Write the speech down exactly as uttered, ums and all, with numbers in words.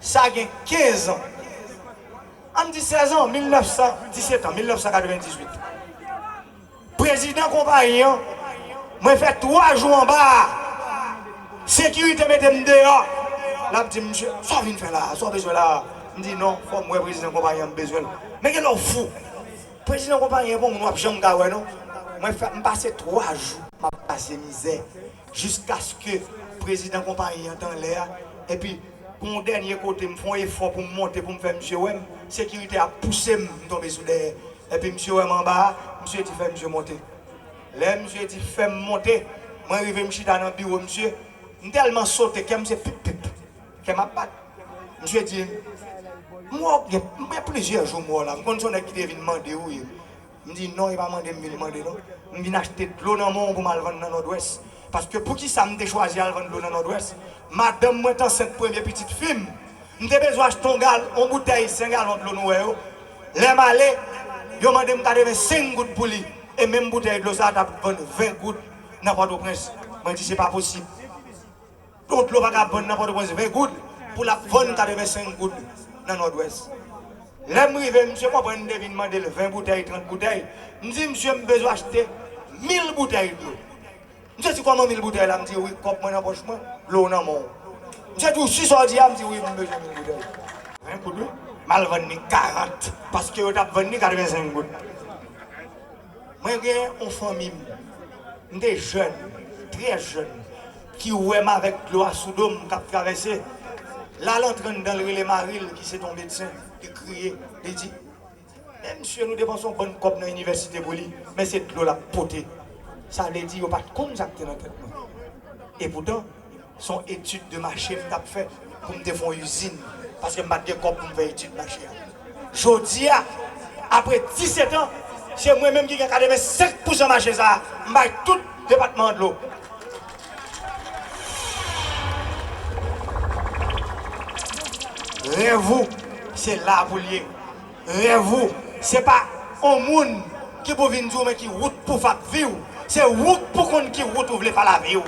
Sa gen kenz an. Ann di sèz an, mil nèf san disèt an, mil nèf san katrevendizuit. Prezidan konpayi an, mwen fè twa jou anba a. Sekirite mete m deyò. L ap di m, "Mesye, sa w vin fè la a? Sa w bezwen la a?" M di, "Non, fò m wè prezidan konpayi an, m bezwen l." Men gen lè w fou. Prezidan konpayi an, bon, moun w ap janm ka wè, non. Mwen fè, m pase twa jou, m ap pase mizè. Jiskaske prezidan konpayi an t anlè a. Epi, gon dènye kote, m fè yon efò pou m monte, pou m fè misye wè m. Sekirite a pouse m, m tonbe sou dèyè. Epi misye wè m anba a, misye di fè misye monte. Lè misye di fè m monte, mwen rive m chita nan biwo misye. M tèlman sote, kè m se pip pip. Kè m ap bat. Misye di, "M wè w gen, m gen plizyè jou m wè w la. M konn se yon nèg ki te vin mande w ye." M di, "Non, e pa mande m vin mande non. M vin achte dlo nan men w pou m al vann nan Nòdwès." Paske poukisa m te chwazi al vann dlo nan Nòdwès? Madanm mwen t ansent premye pitit fi m. M te bezwen achte yon gal, yon boutèy senk galon dlo nou wè yo. Lè m ale, yo mande m katrevensenk goud pou li. E menm boutèy dlo sa a t ap vann ven goud nan Pòtoprens. Mwen di, "Se pa posib." Yon dlo pa ka vann nan Pòtoprens ven goud pou l ap vann katrevensenk goud nan Nòdwès. Lè m rive, misye konprann m te vin mande l ven boutèy, trant boutèy. M di, "Misye, m bezwen achte mil boutèy dlo." Misye di, "Kòman mil boutèy la?" M di, "Wi, kòb mwen nan pòch mwen, dlo nan men w." Misye di, "Ou si sa w di a?" M di, "Wi, m bezwen mil boutèy." Ven goud, wi. M al vann li karant, paske yo t ap vann li katrevensenk goud. Mwen gen yon fanmi m, m te jèn, trè jèn, ki wè m avèk dlo a sou do m k ap travèse. L al antre anndan, l rele mari l, ki se te yon medsen, li kriye, li di, "Men misye, nou depanse yon bann kòb nan inivèsite pou li, men se dlo l ap pote." Sa vle di, yo pa t konn sa k te nan tèt mwen. Epoutan, se yon etid de mache m t ap fè pou m te fè yon izin, paske m pa t gen kòb pou m fè etid mache a. Jodi a, apre disèt an, se mwen menm ki gen katrevensenk pousan mache sa a, m bay tout depatman an dlo. Rèv ou, se la pou l ye. Rèv ou, se pa yon moun ki pou vin di w men ki wout pou w ap viv. Se ou k pou konn ki wout ou vle fè lavi w.